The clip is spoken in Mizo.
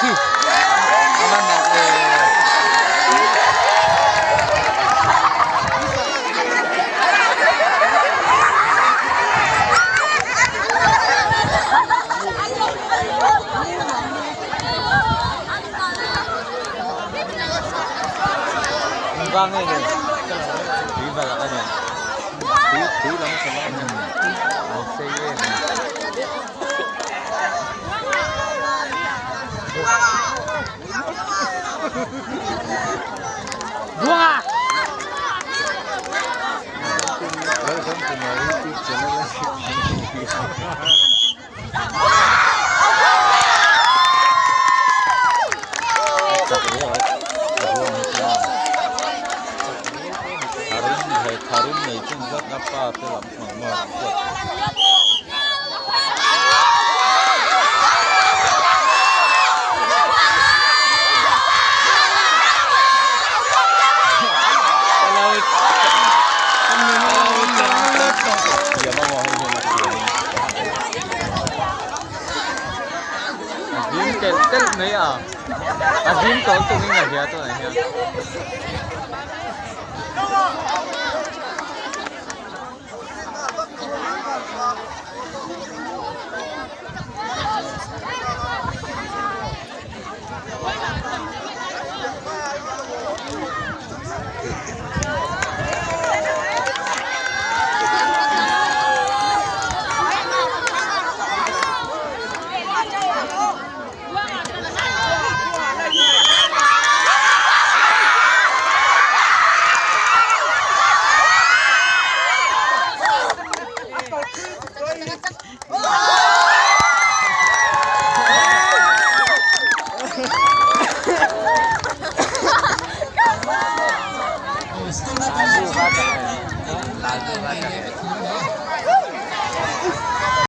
Khi a va nalh ve. Engvang nge ni? Tui balak a nia. Tui tui lam sava a nia. An sei em a ni. Buanga! Welcome to my YouTube channel. Tharum nei chung zat a pa te lam hmang maw chuan. Thiam a maw hei hian a thiam in. A zim telh telh mai a, a zim tawh chungin a hria tunah hian.